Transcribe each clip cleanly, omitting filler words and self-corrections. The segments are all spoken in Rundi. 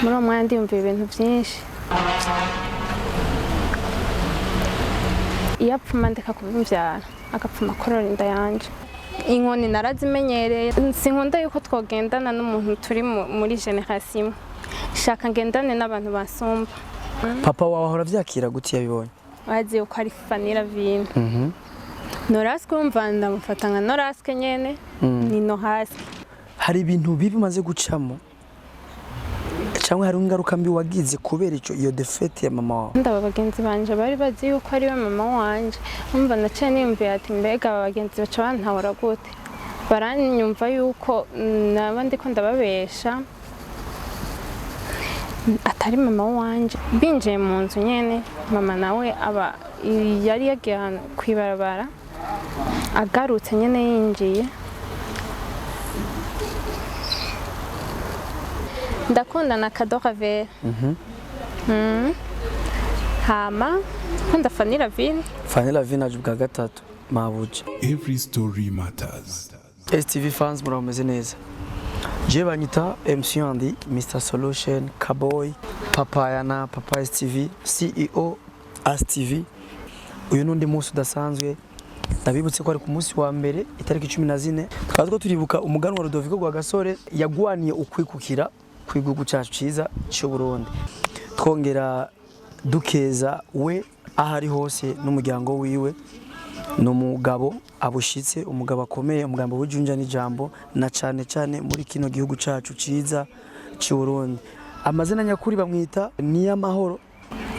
Muri uwo mwanya ndiyumvira ibintu byinshi. Iyo apfuma ndeka kubibyara, agapfuma akorora inda yanje. Inkoni narazimenyereye. Sinkunda yuko twogendana n'umuntu turi muri génération imwe. Shaka ngendane n'abantu basumba. Papa wawe ahora avyakira gute iyo abibonye? Bazi yuko ari Fanny Lavine. Norasike, urumva ndamufata nka Norasike nyene, ni Nohasike. Hari ibintu bibi umaze gucamo, cyangwa hari ingaruka mbi wagize kubera ico, iyo défaite ya mama wawe? Ndaba bagenzi banje bari bazi yuko ariwe mama wanje. Umva, naciye niyumvira ati: "Mbega aba bagenzi baca bantahura gute? Baranyumva yuko naba ndiko ndababesha, atari mama wanje?" Binjiye mu nzu nyene, mama nawe aba yari yagiye ahantu kw'ibarabara, agarutse nyene yinjiye. Ndakundana Cadeau Ravelle. Hama nkunda Fanny Lavine. Fanny Lavine aje ubwa gatatu mabuja. Every story matters. STV fans, murameze neza? Je banyita MC Andy, Mr Solution, Kaboy, Papa Yana, Papa STV, CEO STV. Uyu nundi munsi udasanzwe. Ndabibutse ko ari ku munsi wa mbere, itariki 14, tukaba two turibuka umuganwa Rudoviko Rwagasore yagwaniye ukwikukira kw'igihugu cyacu ciza cy'u Burundi. Twongera dukeza we aho ari hose n'umuryango wiwe. Ni umugabo abushitse, umugabo akomeye, umugabo w'ijunja n'ijambo, na cane cane muri kino gihugu cacu ciza cy'u Burundi. Amazina nyakuri bamwita Niyamahoro,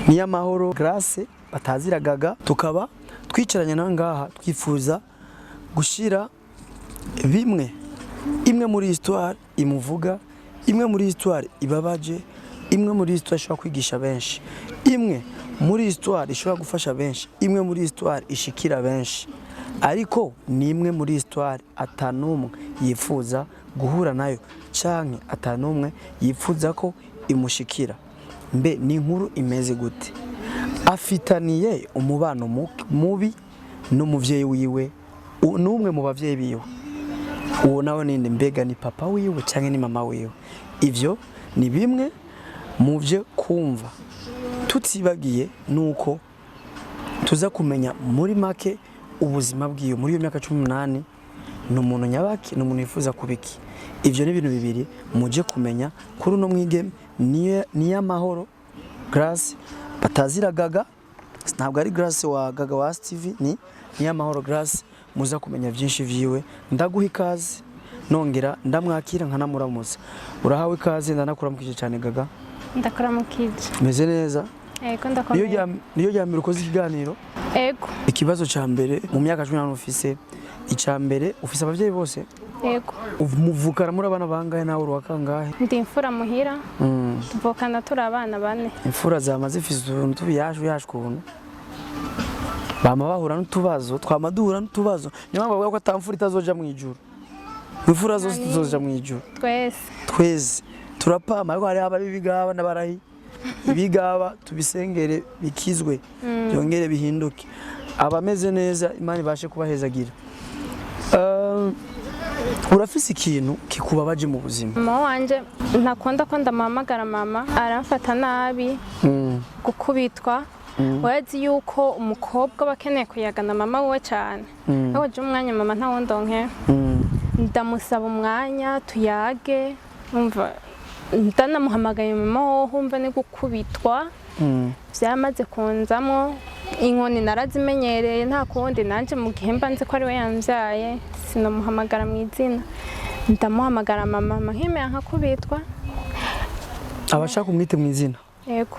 Niyamahoro Grace batazira Gaga. Tukaba twicaranye nawe ngaha, twifuza gushira bimwe, imwe muri histoire imuvuga, imwe muri histoire ibabaje, imwe muri histoire ishobora kwigisha benshi, imwe muri histoire ishobora gufasha benshi, imwe muri histoire ishikira benshi, ariko ni imwe muri histoire atanumwe yifuza guhura nayo canke atanumwe yifuza ko imushikira. Mbe ni inkuru imeze gute? Afitaniye umubano mubi n'umuvyeyi wiwe, n'umwe mu bavyeyi biwe. Uwo nawe ninde? Mbega ni papa wiwe cyangwa ni mama wiwe? Ivyo ni bimwe mu byo kumva, tutibagiye nuko tuza kumenya muri make ubuzima bwiwe muri iyo myaka 18. Ni umuntu nyabaki? Ni umuntu yifuza kubiki? Ivyo ni ibintu bibiri muje kumenya kuri uno mwigeme Niyamahoro Grace batazira Gaga. Ntabwo ari Grace wa Gaga wa TV, ni Niyamahoro Grace. Muza kumenya byinshi vyiwe. Ndaguha ikaze, nongera ndamwakira nkanamuramuza. Urahawe ikaze, ndanakuramukije cyane, Gaga. Ndakuramukije. Meze neza? Ego, Niyo ndakomeye. Niyo rya mbere ukoze ikiganiro? Ego. Ikibazo ca mbere: mu myaka 18 ufise, ica mbere, ufise abavyeyi bose? Ego. Muvukana muri abana bangahe? Nawe uri wakangahe? Ndi imfura muhira. Tuvukana turi abana bane. Imfura zama zifise utuntu tubiyashu yashu ukuntu, bama bahura n'utubazo, twama duhura n'utubazo. Niyo mpamvu bavuga ko ata mfura itazoja mu ijuru. Imfura zose tuzoja mu ijuru. Twese. Twese turapama, ariko hariho abari ibigaba n'abarahi ibigaba. Tubisengere bikizwe, byongere bihinduke. Abameze neza, Imana ibashe kubahezagira. Urafise ikintu kikubabaje mu buzima? Mama wanje ntakunda ko ndamuhamagara mama, aramfata nabi. Gukubitwa. Urazi yuko umukobwa aba akeneye kuyagana mama wiwe cyane. Ariko je umwanya mama ntawundonke. Ndamusaba umwanya tuyage, umva ndanamuhamagaye mama wowe, umva ni gukubitwa. Byamaze kunzamo. Inkoni narazimenyereye, nta kundi. Nanjye mu gihe mba nzi ko ari we yambyaye, sinamuhamagara mu izina, ndamuhamagara mama, mama nkemera nkakubitwa. Abashaka umwite mu izina. Yego.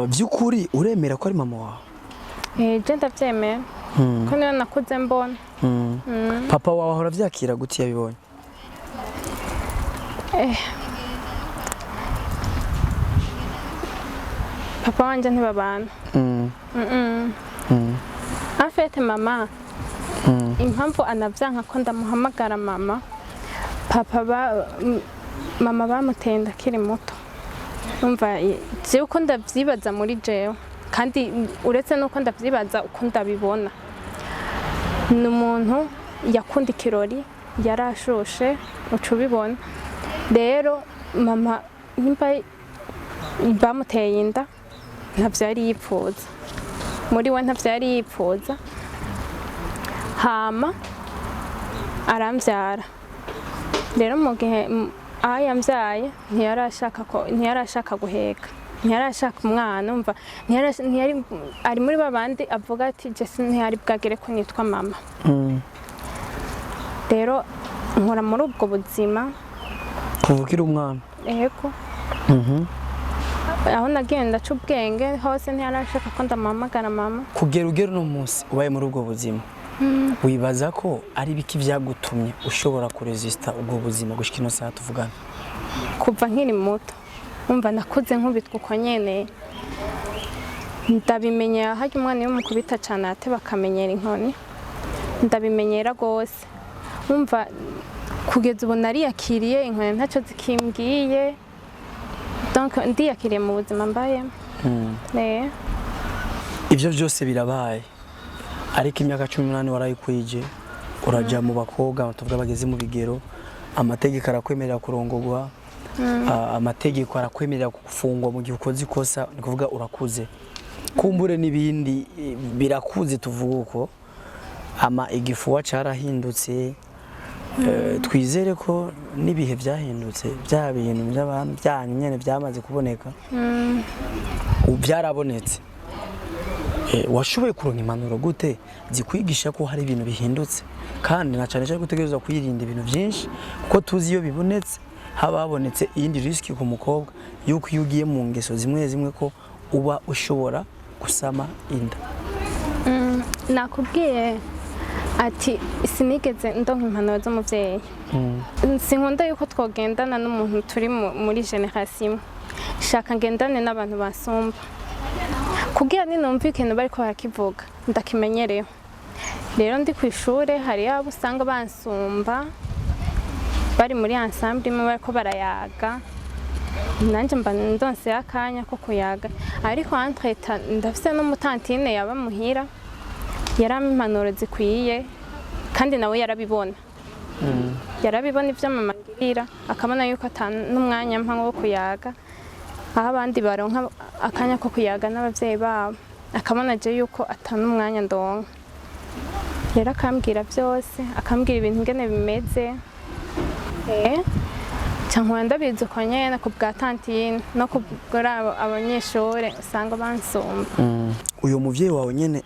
By'ukuri uremera ko ari mama wawe? Je ndabyemera ko niyo nakuze mbona. Papa wawe ahora avyakira gute iyo abibonye? Papa wanje ntibabana. En fait, mama, impamvu anavyanka ko ndamuhamagara mama, papa ba mama bamuteye inda akiri muto. Umva, jewe uko ndavyibaza muri jewe, kandi uretse nuko ndavyibaza, uko ndabibona, ni umuntu yakunda ikirori, yarashushe, uca ubibona. Rero mama Nimba bamuteye inda, ntavyo yari yipfuza muri we, ntavyo yari yipfuza. Hama aramvyara. Rero mu gihe aho yambyaye, ntiyarashaka guheka, ntiyarashaka umwana. Umva, ntiyari ari muri babandi avuga ati: "Jesi ntiyari bwagere ko nitwa mama." Rero nkora muri ubwo buzima. Kuva ukiri umwana? Yego. Aho nagiye ndaca ubwenge hose, ntiyarashaka ko ndamuhamagara mama. Kugera ugera uno munsi ubaye muri ubwo buzima, wibaza ko ari biki byagutumye ushobora kuresista ubwo buzima gushika ino saha tuvugana? Kuva nkiri muto, umva, nakuze nkubitwa uko nyene, ndabimenyera. Harya umwana iyo mukubita cane ate bakamenyera inkoni, ndabimenyera rwose. Umva, kugeza ubu nariyakiriye, inkoni ntacyo zikimbwiye. Donc ndiyakiriye mu buzima mbayemo. Ibyo byose birabaye, ariko imyaka 18 warayikwije, urajya mu bakobwa tuvuga bageze mu bigero. Amategeko arakwemerera kurongogwa, amategeko arakwemerera gufungwa mu gihe ukoze ikosa. Ni kuvuga urakuze, kumbure n'ibindi birakuze, tuvuga uko ama igifuwa carahindutse. Twizere ko n'ibihe byahindutse, bya bintu by'abantu byanyu nyene byamaze kuboneka, ubu byarabonetse. Washoboye kuronka impanuro gute zikwigisha ko hari ibintu bihindutse, kandi na cyane cyane gutegerezwa kwirinda ibintu byinshi, kuko tuzi iyo bibonetse haba habonetse iyindi risque ku mukobwa, yuko iyo ugiye mu ngeso zimwe zimwe ko uba ushobora gusama inda? Nakubwiye ati sinigeze ndonka impanuro z'umuvyeyi. Sinkunda yuko twogendana n'umuntu turi muri génération imwe. Shaka ngendane n'abantu basumba, kugira ninumva ikintu bariko barakivuga ndakimenyereho. Rero ndi ku ishure, hari abo usanga bansumba bari muri ensemble imwe, bariko barayaga, nanjye mba ndonse akanya ko kuyaga. Ariko entre-temps ndafise n'umu tantine yaba muhira, yarampa impanuro zikwiye, kandi nawe yarabibona, yarabibona ibyo mama ngirira, akabona yuko ata n'umwanya mpa wo kuyaga, aho abandi baronka akanya ko kuyaga n'abavyeyi babo, akabona je yuko ata n'umwanya ndonka. Rero akambwira byose, akambwira ibintu ingene bimeze. Ca nkura ndabizi uko nyene, ku bwa tantine no ku bw'abo abanyeshure usanga bansumba. Uyu muvyeyi wawe nyene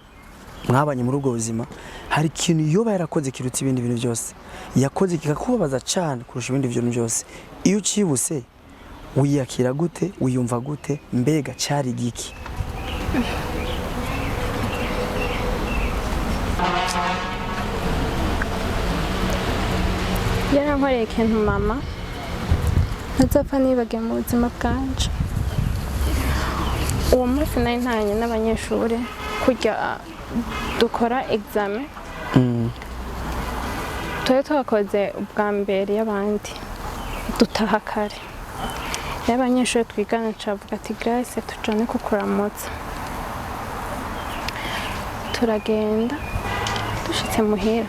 mwabanye muri ubwo buzima, hari ikintu yoba yarakoze kirutse ibindi bintu byose yakoze, kikakubabaza cyane kurusha ibindi bintu byose? Iyo ucibuse wiyakira gute? Wiyumva gute? Mbega cyari giki? Yarankoreye ikintu mama ntazapfa nibagiwe mu buzima bwanje. Uwo munsi nari ntanye n'abanyeshuri kujya dukora examen. Twari twakoze ubwa mbere y'abandi, dutaha kare. Rero abanyeshuri twigana cavuga ati: "Grace, tujane kukuramutsa." Turagenda. Dushitse muhira,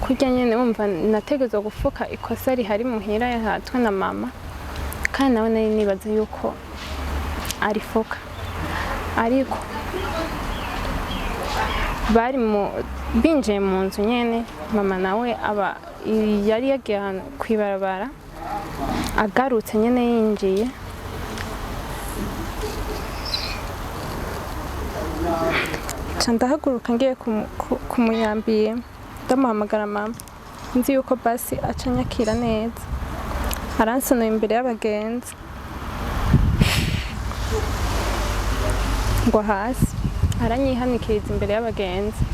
kurya nyene, wumva nategerezwa gufuka ikosa rihari muhira yahatwe na mama, kandi nawe nari nibaza yuko arifuka. Ariko bari mu binjiye mu nzu nyene, mama nawe aba yari yagiye ahantu kw'ibarabara, agarutse nyene yinjiye, nca ndahaguruka ngiye kumuyambira, ndamuhamagara mama, nzi yuko basi aca anyakira neza. Aransonoye imbere y'abagenzi ngo hasi, aranyihanikiriza imbere y'abagenzi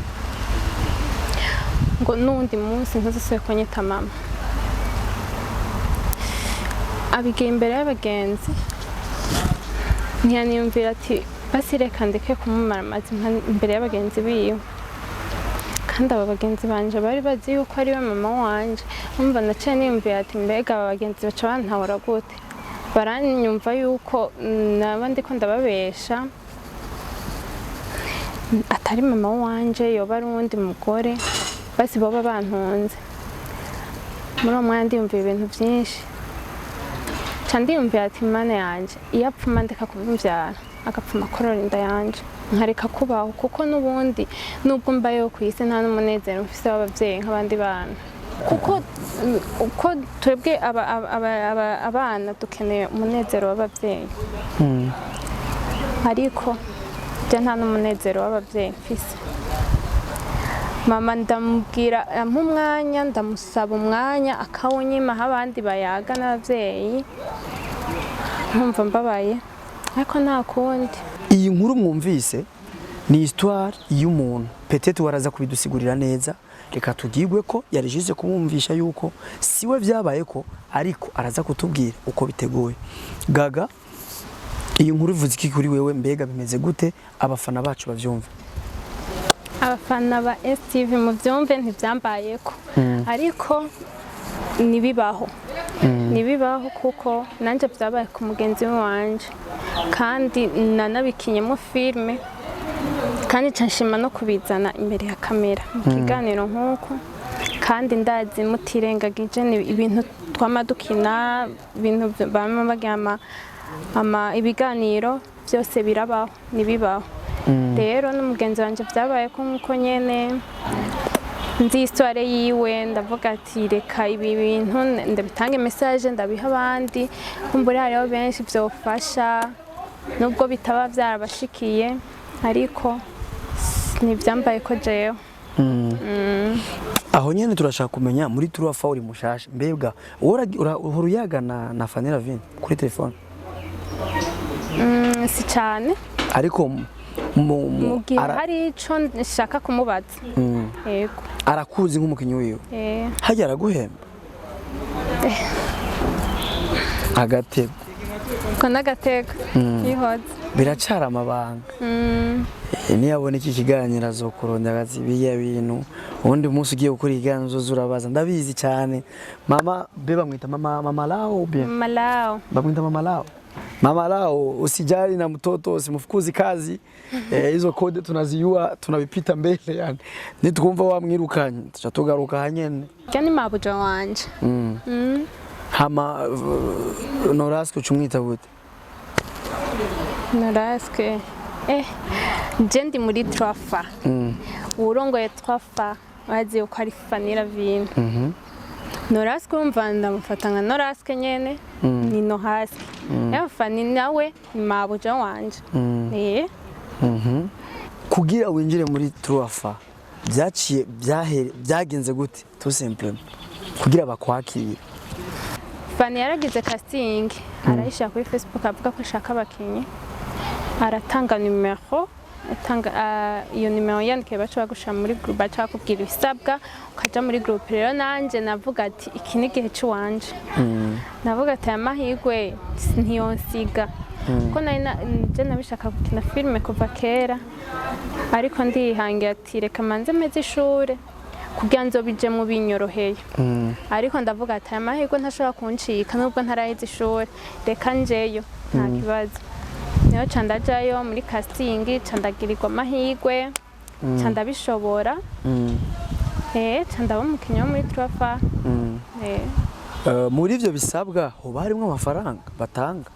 ngo n'uwundi munsi ntuzusubire kunyita mama. Abigira imbere y'abagenzi, ntiyaniyumvira ati basi reka ndeke kumumara amazi imbere y'abagenzi biwe. Kandi aba bagenzi banje bari bazi yuko ari we mama wanje. Umva, naciye niyumvira ati: "Mbega aba bagenzi baca bantahura gute? Baranyumva yuko naba ndiko ndababesha, atari mama wanje, yoba ari uwundi mugore, basi boba bantunze." Muri uwo mwanya ndiyumvira ibintu byinshi. Nca Ca ndiyumvira ati: "Mana yanje, iyo apfuma ndeka kumbyara, agapfuma akorora inda yanje, nkareka kubaho, kuko n'ubundi nubwo mbayeho ku isi nta n'umunezero mfise w'ababyeyi nk'abandi bana, kuko uko twebwe abana dukeneye umunezero w'ababyeyi, ariko je nta n'umunezero w'ababyeyi mfise." Mama ndamubwira ampa umwanya, ndamusaba umwanya akawunyima, aho abandi bayaga n'ababyeyi, nkumva mbabaye, ariko nta kundi. Iyi nkuru mwumvise ni histoire y'umuntu, peut-être waraza kubidusigurira neza. Reka tugigwe ko yari juste kumwumvisha yuko siwe vyabaye ko, ariko araza kutubwira uko biteguye. Gaga, iyi nkuru ivuze iki kuri wewe? Mbega bimeze gute? Abafana bacu bavyumve. Abafana ba STV mubyumve, ntibyambayeko, ariko nibibaho, nibibaho, kuko nanjye byabaye ku mugenzi wanje, kandi nanabikinyemo filime, kandi nca nshima no kubizana imbere ya kamera mu kiganiro nk'uko, kandi ndazi mutirengagije ni ibintu twama dukina, ibintu bama bagira ibiganiro byose birabaho, nibibaho. Rero n'umugenzi wanje byabaye ko nkuko nyene nzi histoire yiwe, ndavuga ati: "Reka ibi bintu ndabitange message, ndabiha abandi, kumbura hariho benshi byofasha, nubwo bitaba byarabashikiye, ariko ntibyambaye ko jewe." Aho nyene turashaka kumenya muri Trois Fa uri mushasha, mbega wowe uhora uyaga na Fanny Lavine kuri telefone? Si cyane. Ariko Mu gihe hari ico nshaka kumubaza, yego. Arakuzi nk'umukinyi wiwe? Eh. Hajya araguhemba agatego? Ko n'agateka yihoze. Biracara amabanga. Niyabona iki kiganiro azokurondera ati biriya bintu. Ubundi munsi ugiye gukora ikiganiro uzoza urabaza, ndabizi cyane. Mama be bamwita mama Lao bien? Malao. Bamwita mama Lao. Mama Lao, usijali na mtoto, usimfukuzi kazi. Hizo code tunazijua, tunavipita mbele, yani nitwumva wamwirukanye tuca tugaruka hanyene. Rya ni mabuja wanje. Hama Noraske ucumwita gute? Noraske, je ndi muri Trois Fa. Uwurongoye Trois Fa bazi uko ari Fanny Lavine. Noraske urumva ndamufata nka Noraske nyene, ni Nohaske. Rero Fanny nawe ni mabuja wanje. Kugira winjire muri Trois Fa byaciye byahere byagenze gute, tout simplement, kugira bakwakire? Fanny yaragize casting, arayishyira kuri Facebook, avuga ko ashaka abakinnyi, aratanga nimero, atanga iyo nimero yandikiye, baca bagushira muri group, baca bakubwira ibisabwa ukaja muri group. Rero nanje navuga ati: "Iki ni igihe c'uwanje." Navuga ati: "Aya mahirwe ntiyonsiga," kuko nari je nabishaka gukina filime kuva kera, ariko ndihangira ati: "Reka manze meze ishure kugira nzobijemwo binyoroheye." Ariko ndavuga ati: "Aya mahirwe ntashobora kuncika nubwo ntaraheza ishuri, reka njeyo, nta kibazo." Niho ca ndajayo muri casting, ca ndagirirwa amahirwe, ca ndabishobora, ca ndaba umukinnyi wo muri Trois Fa. Muri ivyo bisabwa hoba harimwo amafaranga batanga?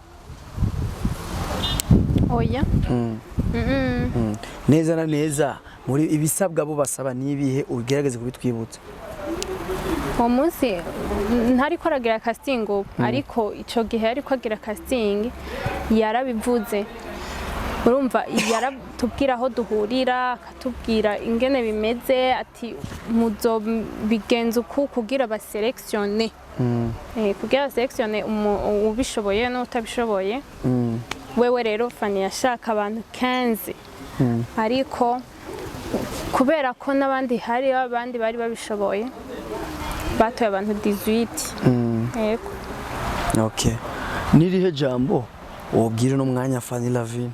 Oya. Mm-mm. Neza na neza muri ibisabwa bo basaba nibihe? Ugerageze kubitwibutsa. Uwo munsi ntariko aragira casting ubu, ariko ico gihe yariko agira casting yarabivuze. Urumva yaratubwira aho duhurira, akatubwira ingene bimeze, ati muzobigenza uku kugira basélectionne, kugira basélectionne ubishoboye n'utabishoboye. Wewe rero Fanny yashaka abantu 15, ariko kubera ko n'abandi hari abandi bari babishoboye, batoye abantu 18, yego. Okay, nirihe jambo wobwira uno mwanya Fanny Lavine?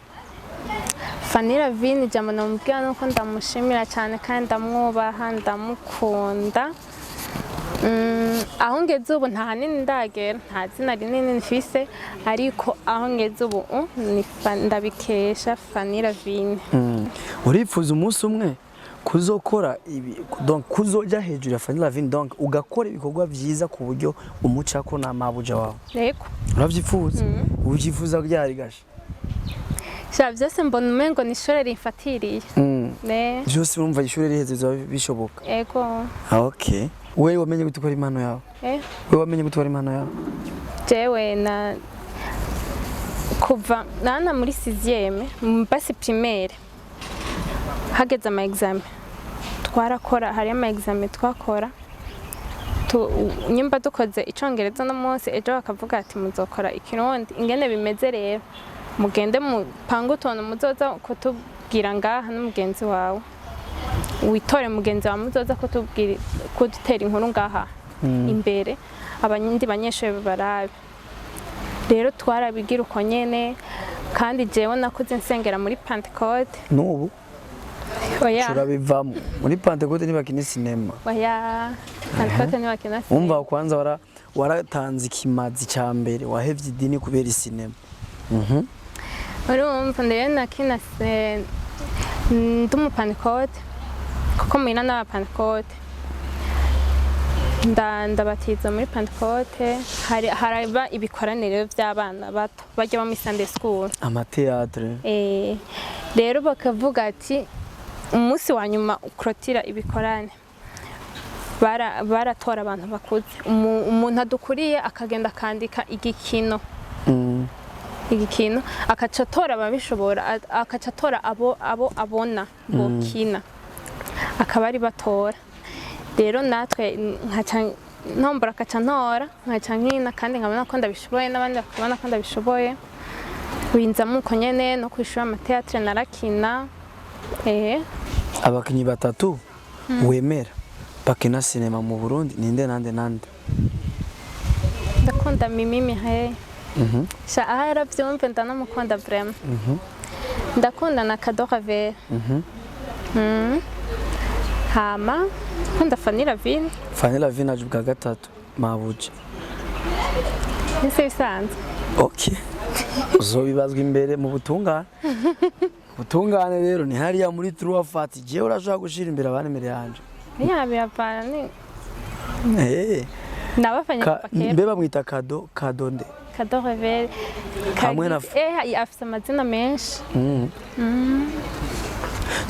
Fanny Lavine, ijambo namubwira nuko ndamushimira cyane kandi ndamwubaha, ndamukunda. Aho ngeze ubu nta hanini ndagera, nta zina rinini mfise, ariko aho ngeze ubu ndabikesha Fanny Lavine. Uripfuza umunsi umwe Kuzokora ibi, donc kuzoja hejuru ya Fanny Lavine, donc ugakora ibikorwa vyiza ku buryo umucako na mabuja wawe? Yego. Uravyifuza? Ubyifuza ryari gasha? Sha, vyose mbona umengo ni ishure rimfatiriye. Ne. Vyose urumva ishure riheze bizoba bishoboka? Ego. Ah, okay. Wewe wamenye gute ko ari impano yawe? Eh? Wewe wamenye gute ko ari impano yawe? Jewe na kuva nana muri sixième basi primaire, hageze ama examen twarakora, hari ama examen twakora nyumba dukoze Icongereza no munsi ejo bakavuga ati muzokora Ikirundi. Ingene bimeze rero, mugende mupange utuntu muzoza kutubwira ngaha n'umugenzi wawe, witore mugenzi wawe muzoza kutubwira, kudutera inkuru ngaha imbere abandi banyeshuri barabe. Rero twarabigira uko nyene, kandi jewe nakuze nsengera muri Pentecôte. N'ubu? Oya. Turabivamo, muri Pentecôte ntibakina sinema. Oya, Pentecôte ntibakina sinema. Umva, kwanza waratanze ikimazi ca mbere, wahevye idini kubera isinema. Urumva rero nakina ndi umupantekote kuko muhira n'abapantekote, ndabatiza muri Pentecôte. Hari haraba ibikoraniro by'abana bato bajya bo muri Sunday school. Ama théâtre. Rero bakavuga ati umunsi wa nyuma ukrotira ibikorane, baratora abantu bakuze. Umuntu adukuriye akagenda akandika igikino, igikino akaca atora ababishobora, akaca atora abo abona bokina, akaba ari batora. Rero natwe nkaca ntombora, akaca ntora, nkaca nkina kandi nkabona ko ndabishoboye, n'abandi bakabona ko ndabishoboye. Winzamo uko nyene no kwishura ama théâtre narakina. Abakinyi batatu wemera bakina sinema mu Burundi ninde, nande, nande? Ndakunda Mimi Mihaye. Sha, aho yaravyumve, ndanamukunda vraiment. Ndakunda na Cadeau Ravelle. Hama nkunda Fanny Lavine. Fanny Lavine aje ubwa gatatu, mabuja. Ese bisanzwe. Okay, uzobibazwa imbere mu butungane. Butungane rero ni hariya muri Trois Fat. Jewe urashobora gushira imbere abandi imbere yanje? Ya, biravana ni nabafanye kuva kera. Mbe bamwita Cadeau nde? Cadeau Ravelle. Hamwe na Afise amazina menshi.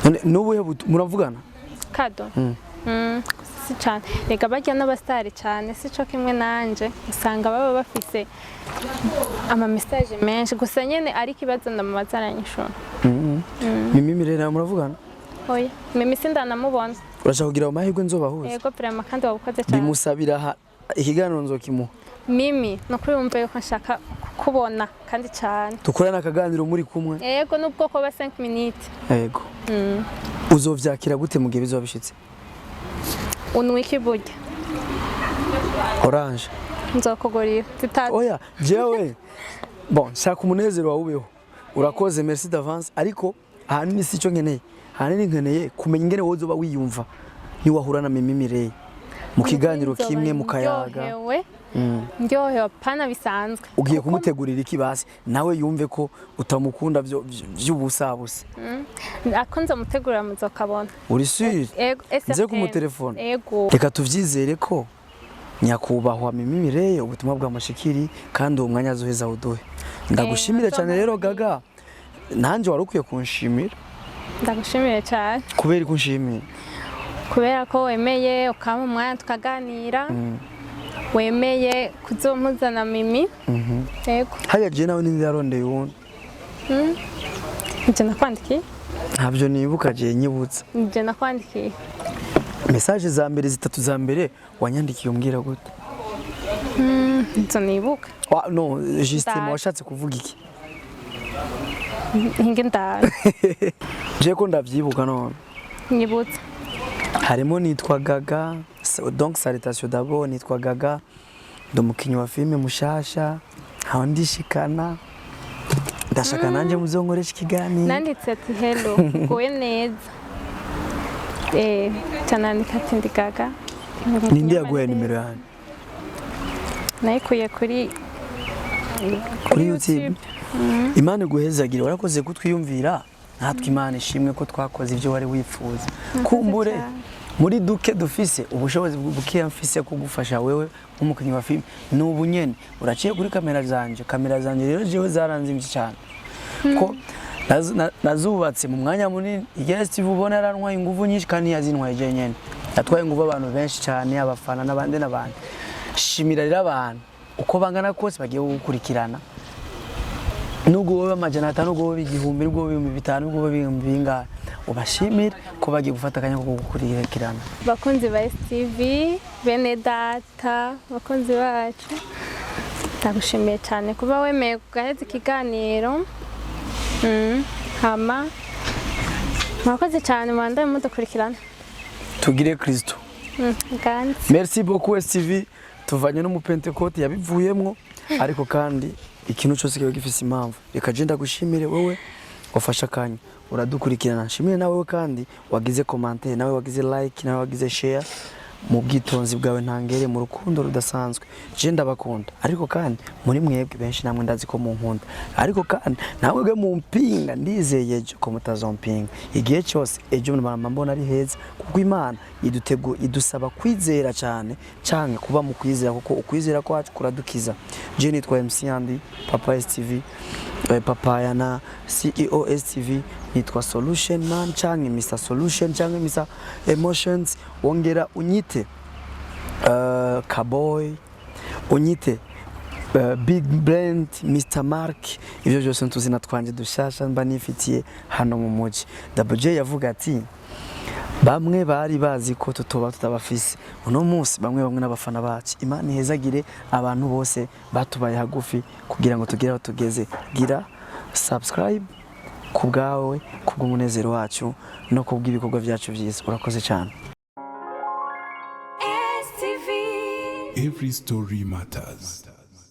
None nubuhe muravugana? Cadeau. Si cane, rega barya n'abasitari cane si co kimwe nanje, usanga baba bafise ama message menshi gusa nyene, ariko ikibazo ndamubaza aranyishura. Mimi Mirere nawe muravugana? Oya, Mimi sindanamubona. Urashaka kugira amahirwe nzobahuza? Yego, vraiment, kandi wabukoze cane. Bimusabira ikiganiro nzokimuha. Mimi, ni ukuri wumva yuko nshaka kukubona kandi cane. Dukorane akaganiro muri kumwe. Yego, nubwo koba 5 minutes. Yego. Uzovyakira gute mu gihe bizoba bishitse? Unwa iki burya? Orange. Nzokugurira zitatu. Oya, jewe bon, shaka umunezero wawe ubeho. Urakoze, merci d'avance, ariko ahanini si cyo nkeneye. Ahanini nkeneye kumenya ingene wowe uzoba wiyumva niwahura na Mimi Mireille mu kiganiro Nzoba kimwe mukayaga. ndyohewe, ndyohewe pana bisanzwe. Ugiye kumutegurira iki basi nawe yumve ko utamukunda vy'ubusabusa? Ako nzomutegurira muzokabona. Uri sûr? Ego. Nze kumutelefona? Ego. Reka tuvyizere ko nyakubahwa Mimi Mireille ubutumwa bwamushikiri kandi uwo mwanya azoheza awuduhe. Ndagushimire cyane rero Gaga, nanjye wari ukwiye kunshimira. Ndagushimiye cyane. Kubera ko unshimiye? Kubera ko wemeye ukampa umwanya tukaganira, wemeye kuzompuzana Mimi. Yego. Hariya jewe nawe ninde yarondeye uwundi? Nje nakwandikiye. Ntabyo nibuka, jewe nyibutsa. Nje nakwandikiye. Message za mbere zitatu za mbere wanyandikiye umbwira gute? Nzo nibuka. No, justement, washatse kuvuga iki? Ntinge ndabe. Je ko ndavyibuka none. Nyibutsa. Harimo nitwa Gaga, donc salutation d'abord, nitwa Gaga, ndi umukinyi wa filime mushasha, ntawe ndishikana, ndashaka nanje muzonkoresha ikiganiro. Nanditse ati hello, guwe neza, canandika ati ndi Gaga. Ninde yaguhaye nimero yanjye? Nayikuye kuri Kuri YouTube. Imana iguhezagire, warakoze kutwiyumvira. Natwe Imana ishimwe ko twakoze ibyo wari wifuza. Kumbure cyane. Muri duke dufise, ubushobozi bukeya mfise kugufasha wewe nk'umukinnyi wa filime ni ubu nyene uraciye kuri kamera zanje. Kamera zanje rero jewe zaranzimvye cyane ko nazubatse mu mwanya munini. Igihe Steve ubona yarantwaye inguvu nyinshi, kandi ntiyazintwaye je nyene, yatwaye inguvu abantu benshi cyane, abafana n'abandi n'abandi. Shimira rero abantu uko bangana kose bagiye kugukurikirana, nubwo wowe 500, nubwo wowe 1000, nubwo wowe 5000, nubwo wowe ibihumbi bingahe, ubashimire ko bagiye gufata akanya ko kugukurikirana. Bakunzi ba STV, bene data, bakunzi bacu, ndagushimiye cyane kuba wemeye kugaheza ikiganiro. Hama murakoze cyane, mubandaye mudukurikirana. Tugire Kristo. Ganze. Merci beaucoup, STV. Tuvanye n'umupentekote yabivuyemwo, ariko kandi ikintu cyose kiba gifise impamvu. Reka je ndagushimire wewe wafashe akanya uradukurikirana, nshimire nawe kandi wagize commentaire, nawe wagize like, nawe wagize share mu bwitonzi bwawe ntangere, mu rukundo rudasanzwe. Je ndabakunda, ariko kandi muri mwebwe benshi namwe ndazi ko munkunda, ariko kandi namwe bwe mumpinga, ndizeye ejo ko mutazompinga. Igihe cyose ejo mama mbona ari heza, kuko Imana idutegu idusaba kwizera cyane cyane, kuba mu kwizera, kuko ukwizera kwacu kuradukiza. Je nitwa MC Andy, Papa STV, Papa Yana, CEO STV. Nitwa Solution Man canke Mr Solution canke Mr Emotions. Wongera unyite Kaboy, unyite Big Brand, Mr Mark, ivyo byose ntuzina twanje dushasha mba nifitiye hano mu muji. Double J yavuga ati bamwe bari bazi ko tutoba tutabafise uno munsi, bamwe bamwe n'abafana bacu. Imana ihezagire abantu bose batubaye hagufi kugira ngo tugere aho tugeze. Gira subscribe ku bwawe, kubw'umunezero wacu no kubw'ibikorwa byacu byiza. Urakoze cyane. STV. Every story matters.